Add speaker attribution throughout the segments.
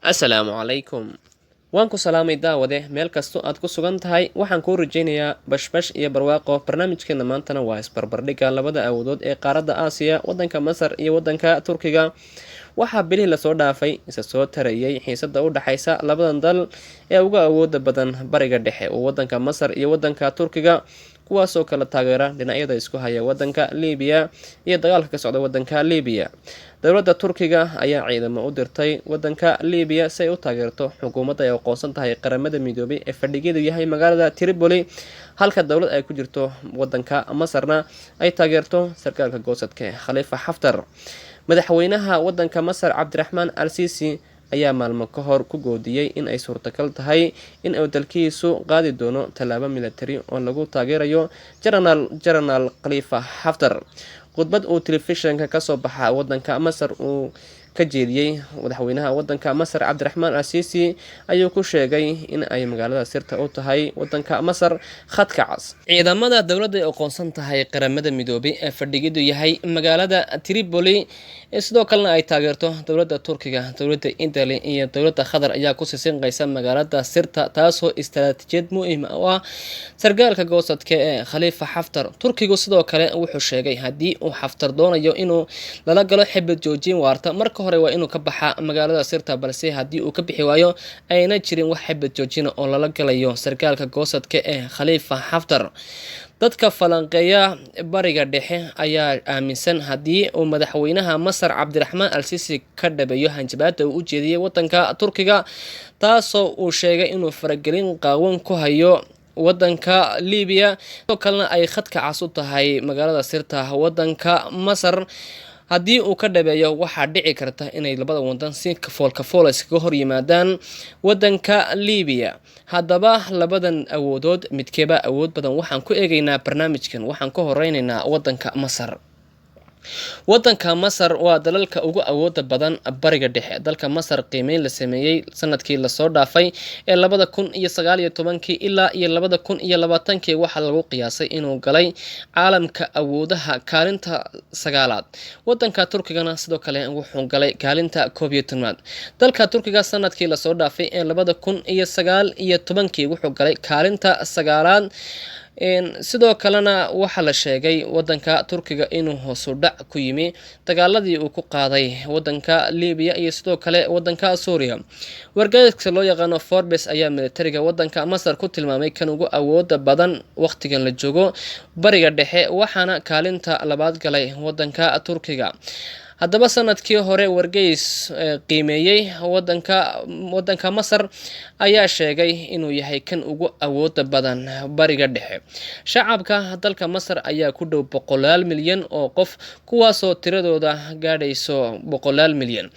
Speaker 1: Asalaamu calaykum. Waan ku salaamay, daawade, meel kasto aad ku sugan tahay. Waxaan kuu rajaynayaa bashbash iyo barwaaqo. Barnaamijkeena maantana waa isbarbardhigga labada awoodood ee qaaradda Aasiya, wadanka Masar iyo wadanka Turkiga. Waxaa bilihii lasoo dhaafay isa soo tarayay xiisada u dhexaysa labadan dal ee uga awooda badan Bariga Dhexe, oo wadanka Masar iyo wadanka Turkiga, kuwaasoo kala taageera dhinacyada isku haya wadanka Libiya iyo dagaalka ka socda wadanka Libiya. Dowladda Turkiga ayaa ciidamo u dirtay wadanka Libiya si ay u taageerto xukuumadda ay aqoonsan tahay Qaramada Midoobay ee fadhigeedu yahay magaalada Tripoli, halka dowlad ay ku jirto wadanka Masarna ay taageerto sarkaalka goosadka Khaliifa Xaftar. Madaxweynaha wadanka Masar, Cabdiraxmaan Al Sisi, ayaa maalmo ka hor ku goodiyey in ay suurtagal tahay in uu dalkiisu qaadi doono tallaabo militari oo lagu taageerayo Genaraal Khaliifa Xaftar. Khudbad uu telefishinka kasoo baxa wadanka Masar uu ka jeediyey madaxweynaha wadanka Masar, Cabdiraxmaan Al Sisi, ayuu ku sheegay in ay magaalada Sirta u tahay wadanka Masar khadka cas. Ciidamada dowladda ay aqoonsan tahay Qaramada Midoobay ee fadhigidu yahay magaalada Tripoli, sidoo kalena ay taageerto dowladda Turkiga, dowladda Italy iyo dowladda Qatar, ayaa ku sisinqaysa magaalada Sirta, taasoo istaraatiijiyad muhiim u ah sargaalka goosadka ee Khaliifa Xaftar. Turkigu sidoo kale wuxuu sheegay haddii uu Xaftar doonayo inuu lala galo xabad joojin waarta, marka hore waa inuu ka baxa magaalada Sirta, balse haddii uu ka bixi waayo ayna jirin wax xabad joojina oo lala galayo sargaalka goosadka ee Khaliifa Xaftar. Dadka falanqeeya Bariga Dhexe ayaa aaminsan haddii uu madaxweynaha Masar, Cabdiraxmaan Al Sisi, ka dhabeeyo hanjabaada uu u jeediyey wadanka Turkiga, taasoo uu sheegay inuu faragelin qaawan ku hayo wadanka Libiya, sidoo kalena ay khadka cas u tahay magaalada Sirta wadanka Masar, haddii uu ka dhabeeyo waxaa dhici karta inay labada wadan si kafool kafool iskaga hor yimaadaan wadanka Libiya. Haddaba labadan awoodood midkeeba awood badan? Waxaan ku eegaynaa barnaamijkan. Waxaan ka horeyneynaa wadanka Masar. Wadanka Masar waa dalalka ugu awooda badan Bariga Dhexe. Dalka Masar qiimeyn la sameeyey sanadkii lasoo dhaafay ee 2019-kii ilaa iyo 2020-kii waxaa lagu qiyaasay inuu galay caalamka awoodaha kaalinta sagaalaad. Wadanka Turkigana sidoo kale wuxuu galay kaalinta 11aad. Dalka Turkiga sanadkii lasoo dhaafay ee 2019-kii wuxuu galay kaalinta sagaalaad. Sidoo kalena waxaa la sheegay wadanka Turkiga inuu hoosu dhac ku yimi dagaaladii uu ku qaaday wadanka Libiya iyo sidoo kale wadanka Suuriya. Wargeyska loo yaqaano Forbes ayaa militariga wadanka Masar ku tilmaamay kan ugu awooda badan waqtigan la joogo Bariga Dhexe, waxaana kaalinta labaad galay wadanka Turkiga. Haddaba sanadkii hore wargeys qiimeeyey wadanka Masar ayaa sheegay inuu yahay kan ugu awooda badan Bariga Dhexe. Shacabka dalka Masar ayaa ku dhow boqolaal milyan oo qof, kuwaasoo tiradooda gaadhayso boqolaal milyan.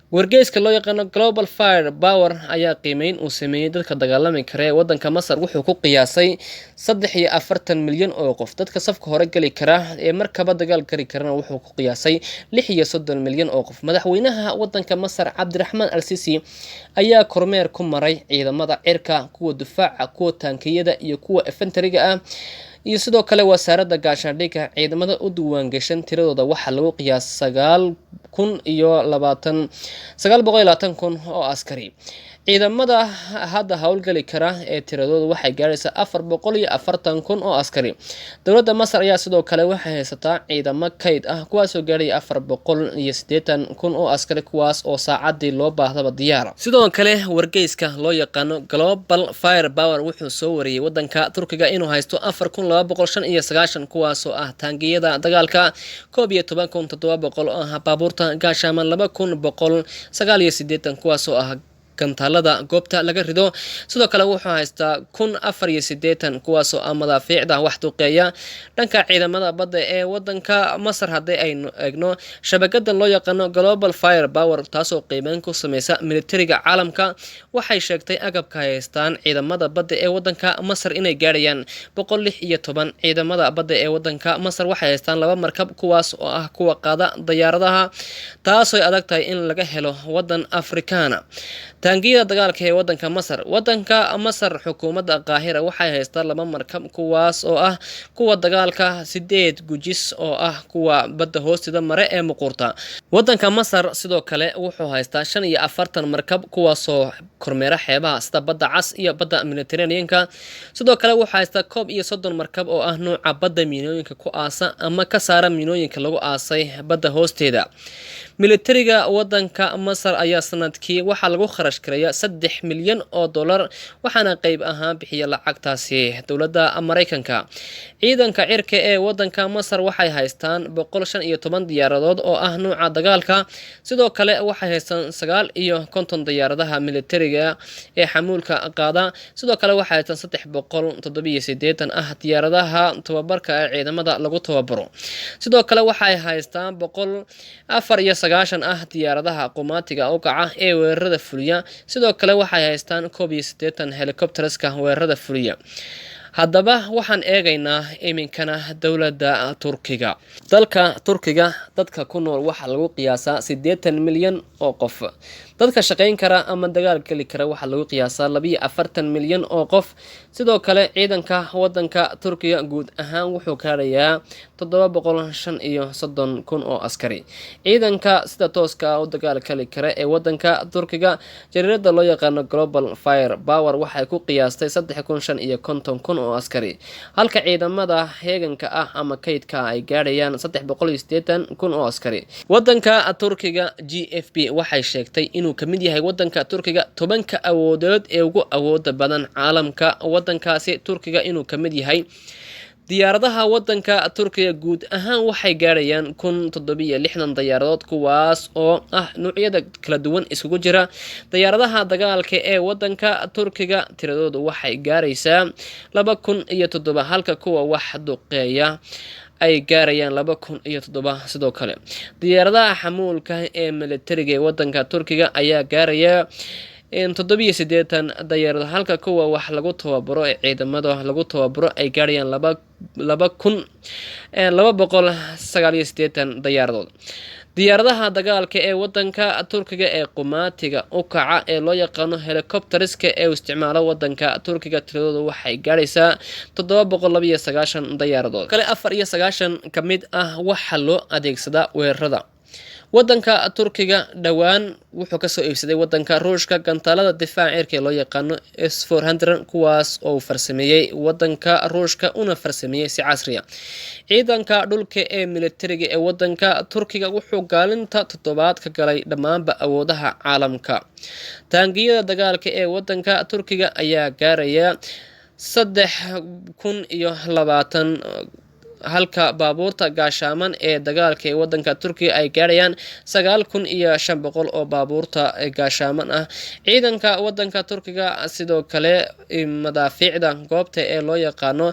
Speaker 1: Wargeyska loo yaqaano Global Fire Power ayaa qiimeyn uu sameeyey dadka dagaalami kara ee wadanka Masar wuxuu ku qiyaasay 43 milyan oo qof. Dadka safka hore geli kara ee markaba dagaal geli karana wuxuu ku qiyaasay 36 milyan oo qof. Madaxweynaha wadanka Masar, Cabdiraxmaan Al Sisi, ayaa kormeer ku maray ciidamada cirka, kuwa difaaca, kuwa taankiyada iyo kuwa infantry-ga ah, iyo sidoo kale Wasaaradda Gaashaandhigga. Ciidamada u diiwaangashan tiradooda waxaa lagu qiyaas sagaal kun iyo labaatan 920,000 oo askari. Ciidamada hadda howlgali kara ee tiradoodu waxay gaadhaysaa 440,000 oo askari. Dowladda Masar ayaa sidoo kale waxay haysataa ciidamo kayd ah, kuwaasoo gaadhaya 480,000 oo askari, kuwaas oo saacadii loo baahdaba diyaara. Sidoo kale wargeyska loo yaqaano Global Fire Power wuxuu soo wariyey wadanka Turkiga inuu haysto 4295, kuwaasoo ah taangiyada dagaalka, 11,700 oo ah baabuurta gaashaaman, 2189 kuwaasoo ah gantaalada goobta laga rido. Sidoo kale wuxuu haystaa 1084, kuwaasoo ah madaafiicda wax duqeeya. Dhanka ciidamada badda ee wadanka Masar haddii aynu eegno, shabakada loo yaqaano Global Fire Power, taasoo qiimeyn ku sameysa militariga caalamka, waxay sheegtay agabka haystaan ciidamada badda ee wadanka Masar inay gaadhayaan 116. Ciidamada badda ee wadanka Masar waxay haystaan laba markab, kuwaas oo ah kuwa qaada dayaaradaha, taasooy adag tahay in laga helo wadan Afrikaana. Taangiyada dagaalka ee wadanka Masar. Wadanka Masar, xukuumadda Qaahira waxay haystaa laba markab, kuwaas oo ah kuwa dagaalka, sideed gujis oo ah kuwa badda hoosteeda mare ee muquurta. Wadanka Masar sidoo kale wuxuu haystaa 45 markab, kuwaasoo kormeera xeebaha sida Badda Cas iyo Badda Mediterraneanka. Sidoo kale wuxuu haystaa 31 markab oo ah nuuca badda miinooyinka ku aasa ama ka saara miinooyinka lagu aasay badda hoosteeda. Militariga wadanka Masar ayaa sanadkii waxaa lagu kharash gareeya 3 milyan oo dollar, waxaana qeyb ahaan bixiya lacagtaasi dowladda Maraykanka. Ciidanka cirka ee wadanka Masar waxay haystaan 115 diyaaradood oo ah nuuca dagaalka. Sidoo kale waxay haystaan 59 diyaaradaha militariga ee xamuulka qaada. Sidoo kale waxay haystaan 387 ah diyaaradaha tababarka ee ciidamada lagu tababaro. Sidoo kale waxay haystaan 194 ah diyaaradaha qumaatiga u kaca ee weerarada fuliya. Sidoo kale waxay haystaan 81 helicopterska weerarada fuliya. Haddaba waxaan eegaynaa iminkana dowladda Turkiga. Dalka Turkiga dadka ku nool waxaa lagu qiyaasaa 80 milyan oo qof. Dadka shaqayn kara ama dagaal geli kara waxaa lagu qiyaasaa 42 milyan oo qof. Sidoo kale ciidanka wadanka Turkiga guud ahaan wuxuu gaarayaa 735,000 oo askari. Ciidanka sida tooska ah u dagaal geli kara ee wadanka Turkiga, jariirada loo yaqaano Global Fire Power waxay ku qiyaastay 355,000 oo askari, halka ciidamada heeganka ah ama kaydka ay gaadhayaan 380,000 oo askari. Wadanka Turkiga, GFP waxay sheegtay inuu kamid yahay wadanka Turkiga 10-ka awoodood ee ugu awooda badan caalamka. Wadankaasi Turkiga inuu kamid yahay. Diyaaradaha wadanka Turkiga guud ahaan waxay gaadhayaan 1067 diyaaradood, kuwaas oo ah nuucyada kala duwan isugu jira. Diyaaradaha dagaalka ee wadanka Turkiga tiradoodu waxay gaaraysaa 2007, halka kuwa wax duqeeya ay gaarayaan 2007. Sidoo kale diyaaradaha xamuulka ee militariga ee wadanka Turkiga ayaa gaaraya 87 diyaarado, halka kuwa wax lagu tababaro ee ciidamada lagu tababaro ay gaarayaan 2289 diyaaradood. Diyaaradaha dagaalka ee wadanka Turkiga ee qumaatiga u kaca ee loo yaqaano helicopteriska ee uu isticmaalo wadanka Turkiga tiradoodu waxay gaadhaysaa 792 diyaaradood. Kale 94 ka mid ah waxaa loo adeegsadaa weerarada. Wadanka Turkiga dhowaan wuxuu kasoo iibsaday wadanka Ruushka gantaalada difaaca cirka ee loo yaqaano S-400, kuwaas oo uu farsameeyey wadanka Ruushka una farsameeyey si casriya. Ciidanka dhulka ee militariga ee wadanka Turkiga wuxuu kaalinta toddobaad ka galay dhammaanba awoodaha caalamka. Taangiyada dagaalka ee wadanka Turkiga ayaa gaaraya 3020, halka baabuurta gaashaaman ee dagaalka ee wadanka Turkiga ay gaadhayaan 9500 oo baabuurta gaashaaman ah. Ciidanka wadanka Turkiga sidoo kale madaafiicda goobta ee loo yaqaano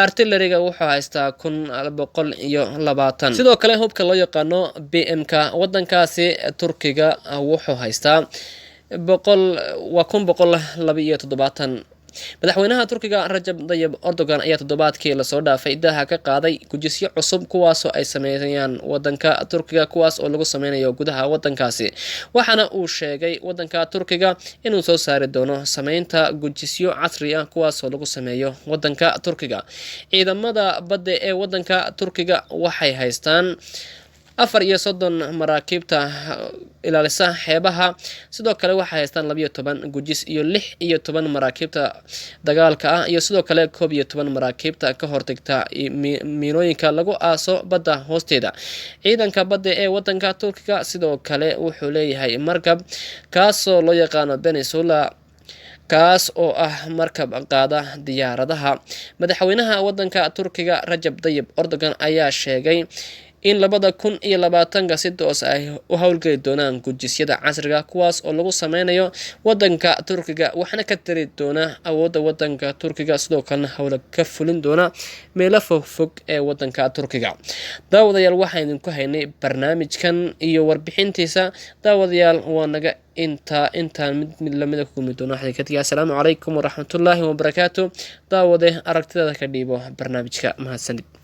Speaker 1: artilleryga wuxuu haystaa 1120. Sidoo kale hubka loo yaqaano BM-ka wadankaasi Turkiga wuxuu haystaa boqol waa 1172. Madaxweynaha Turkiga Rajab Dayib Erdogan ayaa toddobaadkii lasoo dhaafay daaha ka qaaday gujisyo cusub, kuwaasoo ay sameeyaan wadanka Turkiga, kuwaas oo lagu sameynayo gudaha wadankaasi. Waxaana uu sheegay wadanka Turkiga inuu soo saari doono sameynta gujisyo casri ah, kuwaasoo lagu sameeyo wadanka Turkiga. Ciidamada badda ee wadanka Turkiga waxay haystaan 34 maraakiibta ilaalisa xeebaha. Sidoo kale waxay haystaan 12 gujis iyo 16 maraakiibta dagaalka ah, iyo sidoo kale 11 maraakiibta ka hortagta miinooyinka lagu aaso badda hoosteeda. Ciidanka badda ee wadanka Turkiga sidoo kale wuxuu leeyahay markab kaasoo loo yaqaano Peninsula, kaas oo ah markab qaada diyaaradaha. Madaxweynaha wadanka Turkiga Rajab Dayib Erdogan ayaa sheegay in 2020-ka si toos ay u howlgeli doonaan gujisyada casriga, kuwaas oo lagu sameynayo wadanka Turkiga, waxaana ka tari doona awoodda wadanka Turkiga, sidoo kalena howla ka fulin doona meelo fogfog ee wadanka Turkiga. Daawadayaal, waxaan idinku haynay barnaamijkan iyo warbixintiisa. Daawadayaal, waa naga intaa. Intaan mid mid lamida ku kulmi doono, waxaan ka tegay assalaamu calaykum waraxmatullaahi wabarakaatu. Daawade, aragtidaada ka dhiibo barnaamijka. Mahadsanid.